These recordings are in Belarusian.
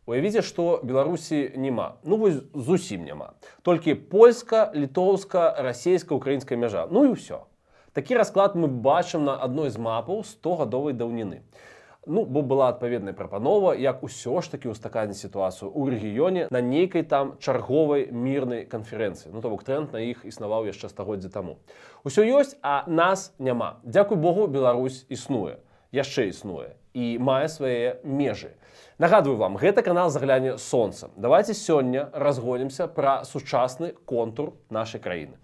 Уявіце, што Беларусі няма. Ну вось зусім няма. Толькі польска, літоўска, расійска, украінская мяжа. Ну і ўсё. Такі расклад мы бачым на адной з мапаў 100-гадовай даўніны. Ну, бо была адпаведная прапанова, як усё ж такі ўстаканіць сітуацыю ў рэгіёне на нейкай там чарговай мірнай канферэнцыі. Ну, то бок тренд на іх існаваў яшчэ стагоддзя таму. Усё ёсць, а нас няма. Дзякуй Богу, Беларусь існуе. Яшчэ існуе і мае свае межы. Нагадваю вам, гэта канал «Загляне сонца». Давайте сёння разгонімся пра сучасны контур нашай краіны.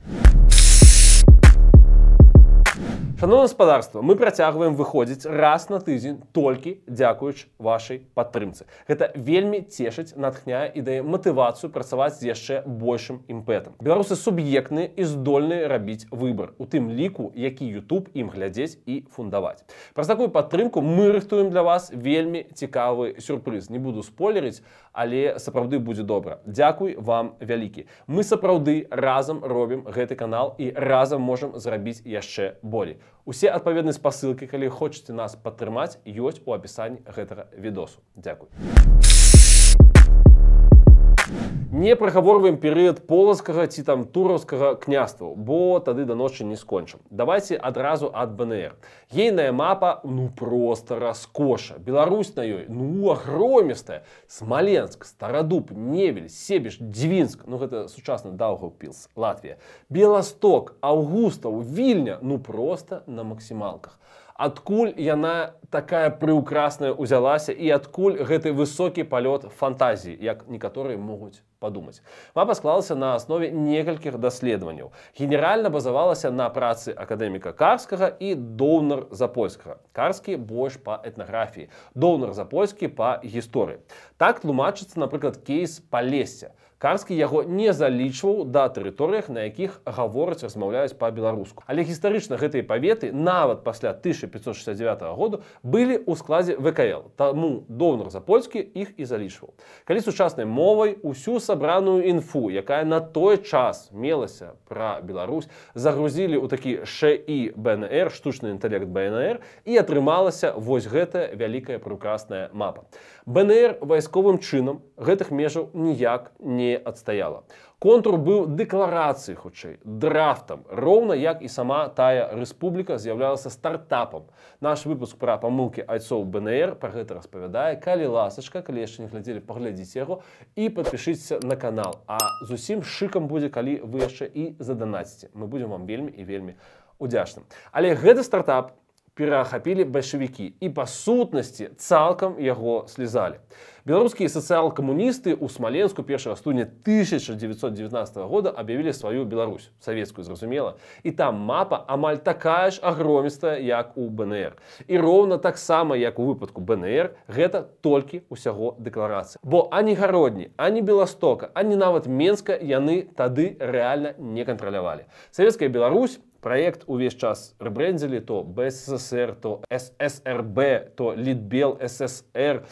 Шаноўнае гаспадарства, мы працягваем выходзіць раз на тыдзень толькі дзякуючы вашай падтрымцы. Гэта вельмі цешыць, натхняе і дае матывацыю працаваць з яшчэ большым імпэтам. Беларусы суб'ектныя і здольныя рабіць выбар, у тым ліку, які YouTube ім глядзець і фундаваць. Праз такую падтрымку мы рыхтуем для вас вельмі цікавы сюрпрыз. Не буду спойлерыць, але сапраўды будзе добра. Дзякуй вам вялікі. Мы сапраўды разам робім гэты канал і разам можам зрабіць яшчэ болей. Усе адпаведныя спасылкі, калі хочаце нас падтрымаць, ёсць у апісанні гэтага відосу. Дзякуй. Не прагаворваем перыяд полацкага ці там тураўскага княстваў, бо тады да ночы не скончым. Давайте адразу ад БНР. Ейная мапа, ну просто раскоша. Беларусь на ёй, ну агромістая. Смаленск, Старадуб, Невель, Себеж, Дзвінск, ну гэта сучасны Даугаўпілс, Латвія. Беласток, Аўгустаў, Вільня, ну просто на максімалках. Адкуль яна такая прыўкрасная ўзялася і адкуль гэты высокі палёт фантазіі, як некаторыя могуць падумаць. Мапа склалася на аснове некалькіх даследаванняў. Генеральна базавалася на працы акадэміка Карскага і Доўнар-Запольскага. Карскі больш па этнаграфіі, Доўнар-Запольскі па гісторыі. Так тлумачыцца, напрыклад, кейс Палесся. Карскі яго не залічваў да тэрыторыях, на якіх гавораць, размаўляюць па-беларуску. Але гістарычна гэтыя паветы нават пасля 1569 году былі ў складзе ВКЛ, таму Доўнар-Запольскі іх і залічваў. Калі сучаснай мовай усю сабраную інфу, якая на той час мелася пра Беларусь, загрузілі ў такі ШІ БНР, штучны інтэлект БНР, і атрымалася вось гэтая вялікая прыўкрасная мапа. БНР вайсковым чынам гэтых межаў ніяк не адстаяла. Контур быў дэкларацыяй хутчэй, драфтам, роўна як і сама тая рэспубліка з'яўлялася стартапам. Наш выпуск пра памылкі айцоў БНР пра гэта распавядае. Калі ласачка, калі яшчэ не глядзелі, паглядзіце яго і падпішыцеся на канал. А зусім шыкам будзе, калі вы яшчэ і заданаціце. Мы будзем вам вельмі і вельмі удзячны. Але гэты стартап перахапілі бальшавікі і па сутнасці цалкам яго слізалі. Беларускія сацыял-камуністы ў Смаленску 1 студня 1919 года аб'явілі сваю Беларусь, савецкую, зразумела. І там мапа амаль такая ж агромістая, як у БНР. І роўна таксама, як у выпадку БНР, гэта толькі ўсяго дэкларацыя. Бо ані Гародні, ані Беластока, ані нават Менска яны тады рэальна не кантралявалі. Савецкая Беларусь проект увесь час рэбрэндзілі то БССР, то ССРБ, то Літбел ССР.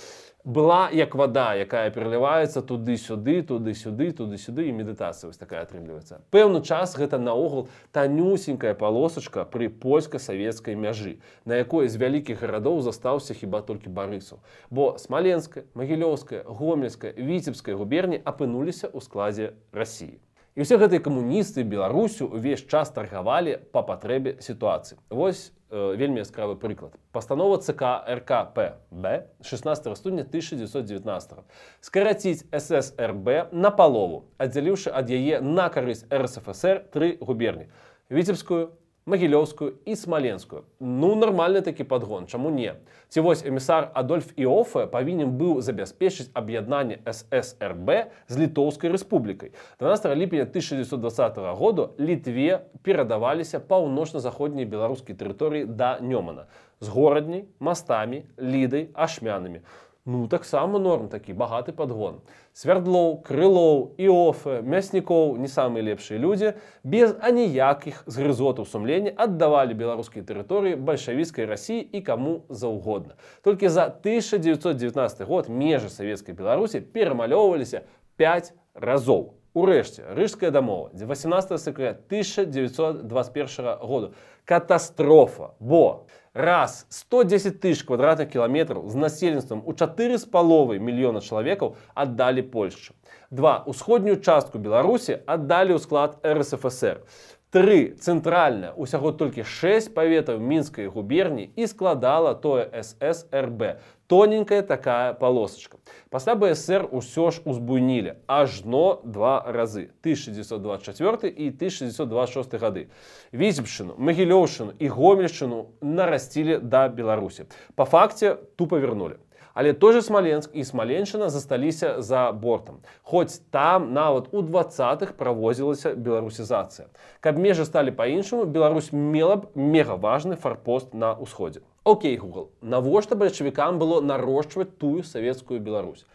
Была як вада, якая пераліваецца туды-сюды, туды-сюды, туды-сюды, і медытацыя вось такая атрымліваецца. Пэўны час гэта наогул танюсенькая палосачка пры польска-савецкай мяжы, на якой з вялікіх гарадоў застаўся хіба толькі Барысаў. Бо Смаленская, Магілёўская, Гомельская, Віцебская губерні апынуліся ў складзе Расіі. І ўсе гэтыя камуністы Беларусю увесь час таргавалі па патрэбе сітуацыі. Вось вельмі яскравы прыклад. Пастанова ЦК РКПБ 16 студня 1919 скараціць ССРБ на палову, аддзяліўшы ад яе на карысць РСФСР тры губерні: Віцебскую, Магілёўскую і Смаленскую. Ну, нармальны такі падгон, чаму не? Ці вось эмісар Адольф Іофе павінен быў забяспечыць аб'яднанне ССРБ з Літоўскай рэспублікай. 12 ліпеня 1920 году Літве перадаваліся паўночна-заходнія беларускія тэрыторыі да Нёмана з Горадняй, Мастамі, Лідай, Ашмянамі. Ну, таксама норм такі, багаты падгон. Свярдлоў, Крылоў, Іофе, Мяснікоў, не самыя лепшыя людзі, без аніякіх згрызотаў сумлення аддавалі беларускія тэрыторыі бальшавіцкай Расіі і каму заўгодна. Толькі за 1919 год межы савецкай Беларусі перамалёўваліся 5 разоў. Урэшце, Рыжская дамова, 18 сакавіка 1921 году. Катастрофа, бо Раз, 110 тысяч квадратных кіламетраў з насельніцтвам у 4,5 мільёна чалавекаў аддалі Польшчы. Два, усходнюю частку Беларусі аддалі ў склад РСФСР. Тры, цэнтральная, усяго толькі 6 паветаў Мінскай губерні і складала тое ССРБ. Тоненькая такая полосочка. Пасля БСР усё ж узбуйнілі ажно два разы, 1924 і 1926 гады. Віцебшчыну, Магілёўшчыну і Гомельшчыну нарасцілі да Беларусі. Па факце тупо вернули. Але той же Смаленск і Смаленшчына засталіся за бортам. Хоць там нават у 20-х праводзілася беларусізацыя. Каб межы сталі па-іншаму, Беларусь мела б мегаважны фарпост на ўсходзе. Окей, Google, навошта бальшавікам было нарошчваць тую савецкую Беларусь?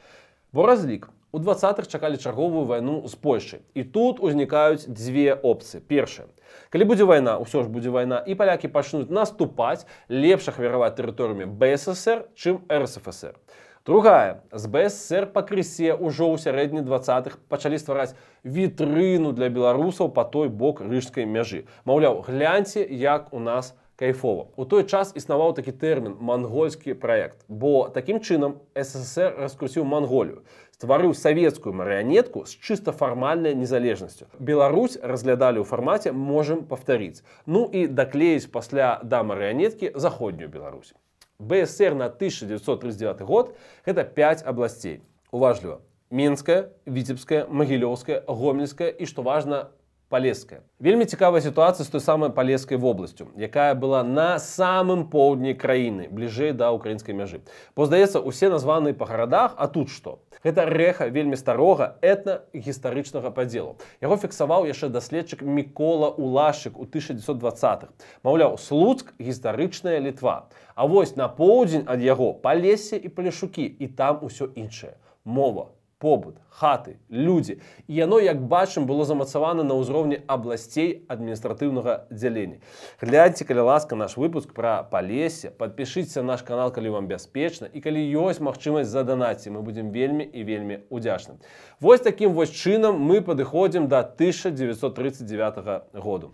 Бо разлік. У 20-х чакалі чарговую вайну з Польшчай. І тут узнікаюць дзве опцыі. Першая. Калі будзе вайна, ўсё ж будзе вайна, і палякі пачнуць наступаць, лепш ахвяраваць тэрыторыямі БССР, чым РСФСР. Другая. З БССР пакрысе ўжо ў сярэдні 20-х пачалі ствараць вітрыну для беларусаў па той бок рыжскай мяжы. Маўляў, гляньце, як у нас кайфова. У той час існаваў такі тэрмін мангольскі праект, бо такім чынам СССР раскруціў Манголію, стварыў савецкую марыянетку з чыста фармальнай незалежнасцю. Беларусь разглядалі ў фармаце «можам паўтарыць». Ну і даклеіць пасля да марыянеткі заходнюю Беларусь. БСР на 1939 год гэта 5 абласцей. Уважліва. Менская, Віцебская, Магілёўская, Гомельская і, што важна, Палеская. Вельмі цікавая сітуацыя з той самай Палескай вобласцю, якая была на самым поўдні краіны, бліжэй да украінскай мяжы. Бо, здаецца, усе названыя па гарадах, а тут што? Гэта рэха вельмі старога этна-гістарычнага падзелу. Яго фіксаваў яшчэ даследчык Мікола Улашык у 1920-х. Маўляў, Слуцк гістарычная Літва. А вось на поўдзень ад яго Палессе і Палешукі, і там усё іншае. Мова, побыт, хаты, людзі. І яно, як бачым, было замацавана на ўзроўні абласцей адміністратыўнага дзялення. Гляньце, калі ласка, наш выпуск пра Палессе, падпішыцеся на наш канал, калі вам бяспечна, і калі ёсць магчымасць заданаці, мы будзем вельмі і вельмі удзячны. Вось такім вось чынам мы падыходзім да 1939 году.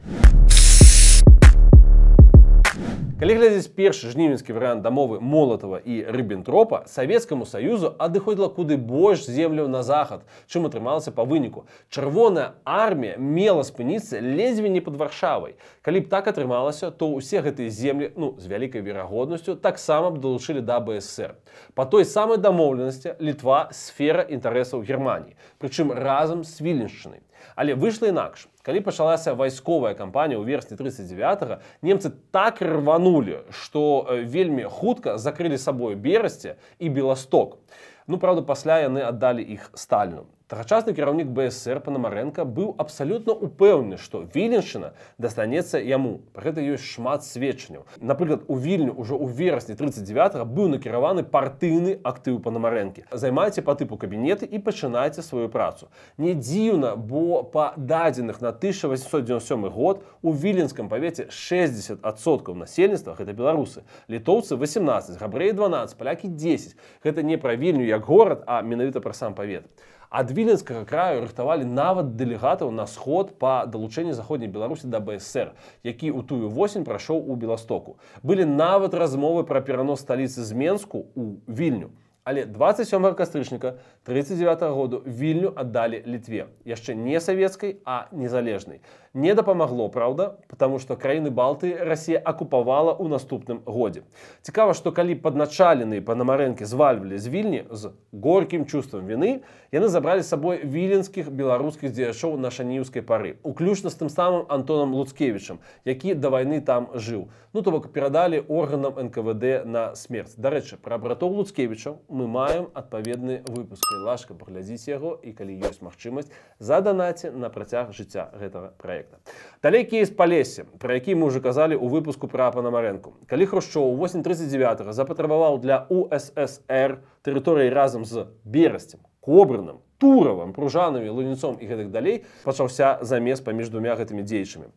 Калі глядзець першы жнівенскі варыянт дамовы Молатава і Рыббентропа, Савецкаму Саюзу адыходзіла куды больш земляў на захад, чым атрымалася па выніку. Чырвоная армія мела спыніцца ледзьве не пад Варшавай. Калі б так атрымалася, то ўсе гэтыя землі, ну, з вялікай верагоднасцю, таксама б далучылі да БССР. Па той самай дамоўленасці Літва сфера інтарэсаў Германіі, прычым разам з Віленшчынай. Але выйшла інакш. Калі пачалася вайсковая кампанія ў верасні 39-го, немцы так рванулі, што вельмі хутка закрылі сабою Берасце і Беласток. Ну, праўда, пасля яны аддалі іх Сталіну. Тагачасны кіраўнік БССР Панамарэнка быў абсалютна упэўнены, што Віленшчына дастанецца яму. Пра гэта ёсць шмат сведчанняў. Напрыклад, у Вільню ўжо ў верасні 39-го быў накіраваны партыйны актыў Панамарэнкі. Займайце па тыпу кабінеты і пачынайце сваю працу. Не дзіўна, бо па дадзеных на 1897 год у Віленскім павеце 60% насельніцтва гэта беларусы, літоўцы 18, габрэі 12, палякі 10. Гэта не пра Вільню як горад, а менавіта пра сам павет. Ад Віленскага краю рыхтавалі нават дэлегатаў на сход па далучэнні заходняй Беларусі да БССР, які ў тую восень прайшоў у Беластоку. Былі нават размовы пра перанос сталіцы з Менску ў Вільню. Але 27 кастрычніка 39 году Вільню аддалі Літве, яшчэ не савецкай, а незалежнай. Не дапамагло, праўда, потому што краіны Балтыі Расія акупавала ў наступным годзе. Цікава, што калі падначаленыя Панамарэнкі звальвалі з Вільні з горкім чувствам віны, яны забралі з сабой віленскіх беларускіх дзеячоў нашаніўскай пары, уключна з тым самым Антонам Луцкевічам, які да вайны там жыў. Ну, то бок перадалі органам НКВД на смерць. Дарэчы, пра братоў Луцкевічаў мы маем адпаведны выпуск. Калі ласка, паглядзіце яго і калі ёсць магчымасць, заданаце на працяг жыцця гэтага праекта. Далей кейс Палессе, пра які мы ўжо казалі ў выпуску пра Панамарэнку. Калі Хрушчоў у восень 39-го запатрабаваў для УССР тэрыторыі разам з Берасцем, Кобрынам, Туравам, Пружанамі, Лунінцом і гэтак далей, пачаўся замес паміж двумя гэтымі дзеячамі.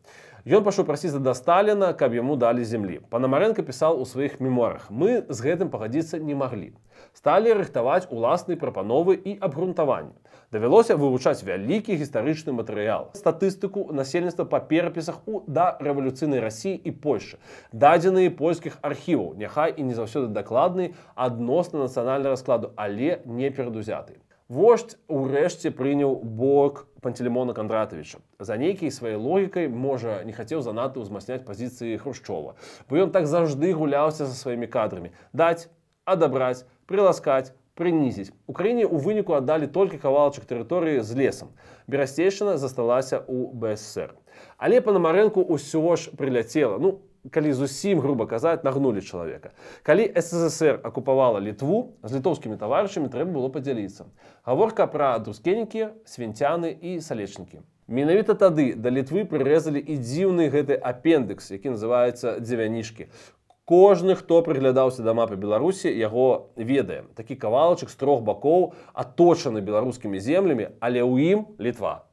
Ён пашоў прасіцца да Сталіна, каб яму далі зямлі. Панамарэнка пісаў у сваіх мемуарах: «Мы з гэтым пагадзіцца не маглі. Сталі рыхтаваць уласныя прапановы і абгрунтаванні. Давялося вывучаць вялікі гістарычны матэрыял, статыстыку насельніцтва па перапісах у дарэвалюцыйнай Расіі і Польшчы, дадзеныя польскіх архіваў, няхай і не заўсёды дакладныя адносна нацыянальнага складу, але не перадузятыя». Вождь урэшце прыняў бок Пантелеймона Кандратавіча. За нейкай сваёй логікай, можа, не хацеў занадта ўзмацняць пазіцыі Хрушчова, бо ён так заўжды гуляўся са сваімі кадрамі. Даць, адабраць, прыласкаць, прынізіць. Украіне ў выніку аддалі толькі кавалачак тэрыторыі з лесам. Берасцейшчына засталася ў БССР. Але Панамарэнку ўсё ж прыляцела. Ну, калі зусім груба казаць, нагнулі чалавека. Калі СССР акупавала Літву, з літоўскімі таварышамі трэба было падзяліцца. Гаворка пра Друскенікі, Свінцяны і Салечнікі. Менавіта тады да Літвы прырэзалі і дзіўны гэты апендыкс, які называецца Дзевяніжкі. Кожны, хто прыглядаўся да мапы Беларусі, яго ведае. Такі кавалачак з трох бакоў, аточаны беларускімі землямі, але ў ім Літва.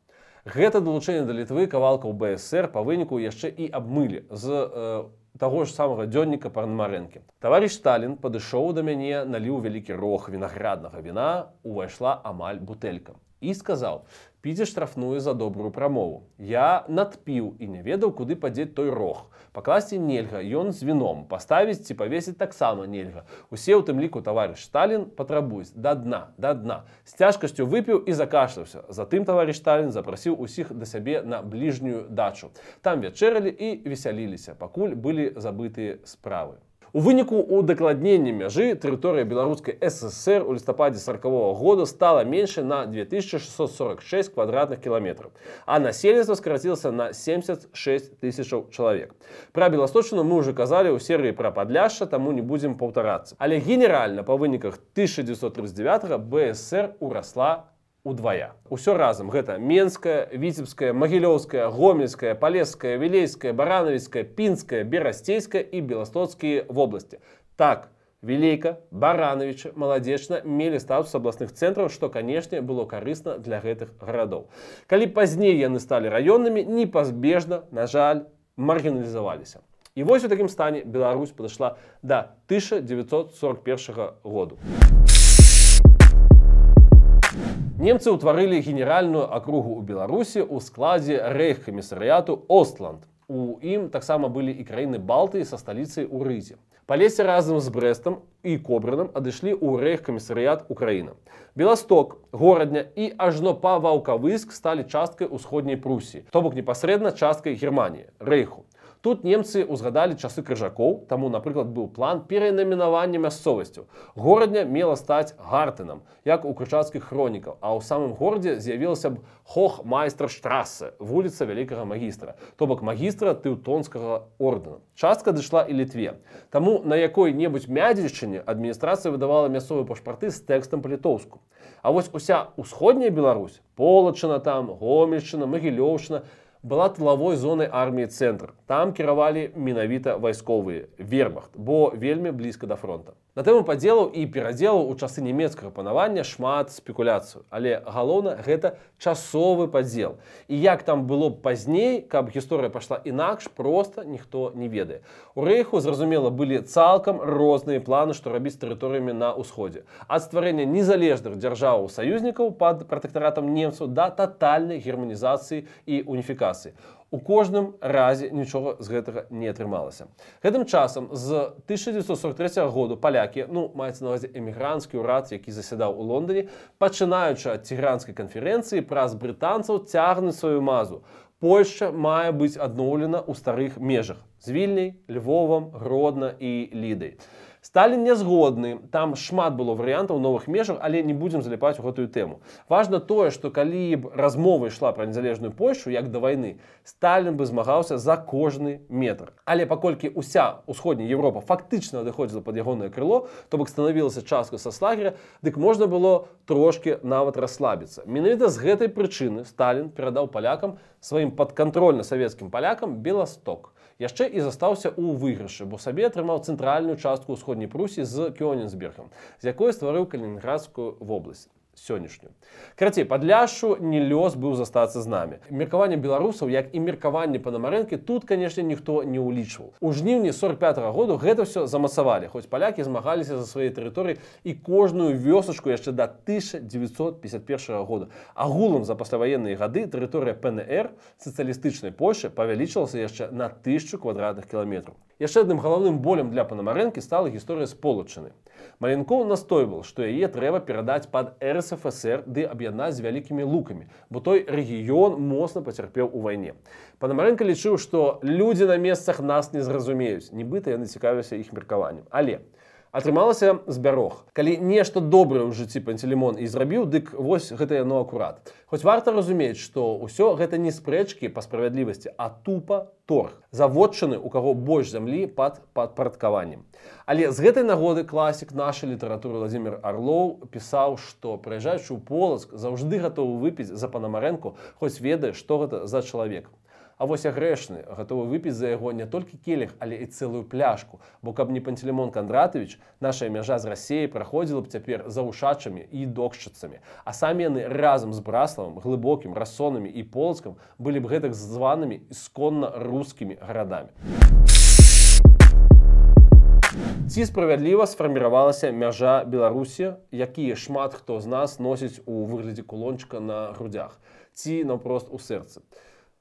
Гэта далучэнне да Літвы кавалкаў БССР па выніку яшчэ і абмылі з таго ж самага дзённіка Панамарэнкі. Таварыш Сталін падышоў да мяне, наліў вялікі рог вінаграднага віна, увайшла амаль бутэлька. І сказаў: «Піце штрафную за добрую прамову». Я надпіў і не ведаў, куды падзець той рог. Пакласці нельга, ён з віном, паставіць ці павесіць таксама нельга. Усе, у тым ліку таварыш Сталін, патрабуюць да дна, да дна. З цяжкасцю выпіў і закашляўся. Затым таварыш Сталін запрасіў усіх да сябе на бліжнюю дачу. Там вячэралі і весяліліся, пакуль былі забытыя справы. У выніку удакладнення мяжы тэрыторыя Беларускай ССР у лістападзе 40-го года стала менш на 2646 квадратных кіламетраў, а насельніцтва скарацілася на 76 тысячаў чалавек. Пра Беласточчыну мы ўжо казалі ў серыі пра Падляшша, таму не будзем паўтарацца. Але генеральна па выніках 1939 БССР урасла удвая. Усё разам гэта Менская, Віцебская, Магілёўская, Гомельская, Палеская, Вілейская, Баранавіцкая, Пінская, Берасцейская і Беластоцкія вобласці. Так, Вілейка, Баранавічы, Маладзечна мелі статус абласных цэнтраў, што, канешне, было карысна для гэтых гарадоў. Калі пазней яны сталі раённымі, непазбежна, на жаль, маргіналізаваліся. І вось у такім стане Беларусь падышла да 1941 году. Немцы ўтварылі генеральную акругу ў Беларусі ў складзе рэйхкамісарыяту Остланд. У ім таксама былі і краіны Балтыі са сталіцай у Рызе. Палессе разам з Брэстам і Кобрынам адышлі ў рэйхкамісарыят Украіна. Беласток, Горадня і ажно па Ваўкавыск сталі часткай усходняй Прусіі, то бок непасрэдна часткай Германіі, Рэйху. Тут немцы узгадалі часы крыжакоў, таму, напрыклад, быў план перайменавання мясцовасцяў. Горадня мела стаць Гартэнам, як у крыжацкіх хронікаў, а ў самым горадзе з'явілася б Хохмайстэрштрассе, вуліца вялікага магістра, то бок магістра Тэўтонскага ордэна. Частка дайшла і Літве. Таму на якой-небудзь Мядзельшчыне адміністрацыя выдавала мясцовыя пашпарты з тэкстам па-літоўску. А вось уся ўсходняя Беларусь, Полаччына там, Гомельшчына, Магілёўшчына, была тылавой зонай арміі «Цэнтр». Там кіравалі менавіта вайсковыя, вермахт, бо вельмі блізка да фронта. На тэму падзелаў і перадзелаў у часы нямецкага панавання шмат спекуляцыяў, але галоўна гэта часовы падзел. І як там было б пазней, каб гісторыя пайшла інакш, проста ніхто не ведае. У Рэйху, зразумела, былі цалкам розныя планы, што рабіць з тэрыторыямі на ўсходзе. Ад стварэння незалежных дзяржаваў саюзнікаў пад пратэктаратам немцаў да татальнай германізацыі і уніфікацыі. У кожным разе нічога з гэтага не атрымалася. Гэтым часам з 1943 году палякі, ну, маецца на ўвазе эмігранцкі ўрад, які засядаў у Лондоне, пачынаючы ад Тегеранскай канферэнцыі, праз брытанцаў цягнуць сваю мазу. Польшча мае быць адноўлена ў старых межах з Вільняй, Львовам, Гродна і Лідай. Сталін не згодны, там шмат было варыянтаў новых межаў, але не будзем заліпаць у гэтую тэму. Важна тое, што калі б размова ішла пра незалежную Польшу, як да вайны, Сталін бы змагаўся за кожны метр. Але паколькі уся ўсходняя Еўропа фактычна адыходзіла пад ягонае крыло, то бок станавілася часткай сацлагера, дык можна было трошкі нават расслабіцца. Менавіта з гэтай прычыны Сталін перадаў палякам, сваім падкантрольна-савецкім палякам, Беласток. Яшчэ і застаўся ў выйгрышы, бо сабе атрымаў цэнтральную частку ўсходняй Прусіі з Кёнігсбергам, з якой стварыў Калінінградскую вобласць. Сённяшнюю. Карацей, Падляшшу не лёс быў застацца з намі. Меркаванне беларусаў, як і меркаванне Панамарэнкі, тут, канешне, ніхто не ўлічваў. У жніўні 45-го году гэта ўсё замацавалі, хоць палякі змагаліся за свае тэрыторыі і кожную вёсачку яшчэ да 1951 года. Агулам за пасляваенныя гады тэрыторыя ПНР сацыялістычнай Польшы павялічылася яшчэ на 1000 квадратных кіламетраў. Яшчэ адным галоўным болем для Панамарэнкі стала гісторыя з Полаччыны. Маленкоў настойваў, што яе трэба перадаць пад РСФСР ды аб'яднаць з Вялікімі Лукамі, бо той рэгіён моцна пацярпеў у вайне. Панамарэнка лічыў, што людзі на месцах нас не зразумеюць, нібыта яны цікавіліся іх меркаваннем. Але атрымалася збярог. Калі нешта добрае ў жыцці Панцелеймон і зрабіў, дык вось гэта яно акурат. Хоць варта разумець, што ўсё гэта не спрэчкі па справядлівасці, а тупа торг. За вотчыны, у каго больш зямлі пад падпарадкаваннем. Але з гэтай нагоды класік нашай літаратуры Владзімир Арлоў пісаў, што, прыязджаючы ў Полацк, заўжды гатовы выпіць за Панамарэнку, хоць ведае, што гэта за чалавек. А вось я грэшны, гатовы выпіць за яго не толькі келіх, але і цэлую пляшку, бо каб не Панцелеймон Кандратавіч, наша мяжа з Расеяй праходзіла б цяпер за Ушачамі і Докшчыцамі, а самі яны разам з Браславам, Глыбокім, Рассонамі і Полацкам былі б гэтак званымі ісконна рускімі гарадамі. Ці справядліва сфарміравалася мяжа Беларусі, якія шмат хто з нас носіць у выглядзе кулончыка на грудзях, ці наўпрост у сэрцы?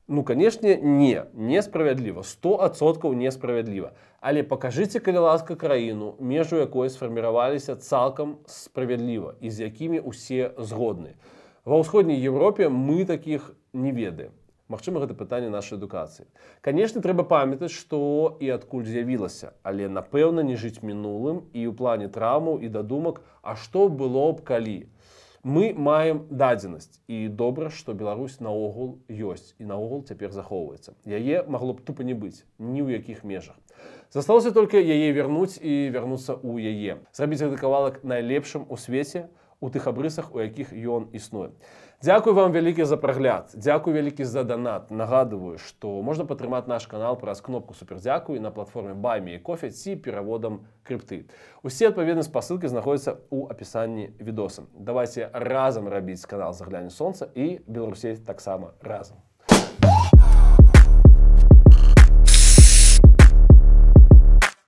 Ну, канешне, не, несправядліва, 100% несправядліва. Але пакажыце, калі ласка, краіну, межу якой сфарміраваліся цалкам справядліва і з якімі ўсе згодны. Ва ўсходняй Еўропе мы такіх не ведаем. Магчыма, гэта пытанне нашай адукацыі. Канешне, трэба памятаць, што і адкуль з'явілася, але, напэўна, не жыць мінулым і ў плане траўмаў і дадумак, а што было б калі. Мы маем дадзенасць, і добра, што Беларусь наогул ёсць і наогул цяпер захоўваецца. Яе магло б тупа не быць, ні ў якіх межах. Засталося толькі яе вярнуць і вярнуцца ў яе. Зрабіць гэты кавалак найлепшым у свеце, у тых абрысах, у якіх ён існуе. Дзякуй вам вялікі за прагляд, дзякуй вялікі за данат. Нагадываю, што можна падтрымаць наш канал праз кнопку «Супердзякуй» на платформе Buy Me a Coffee ці пераводам крипты. Усе адпаведныя спасылкі знаходзяцца ў апісанні відоса. Давайте разам рабіць канал «Загляне сонца» і Беларусей таксама разам.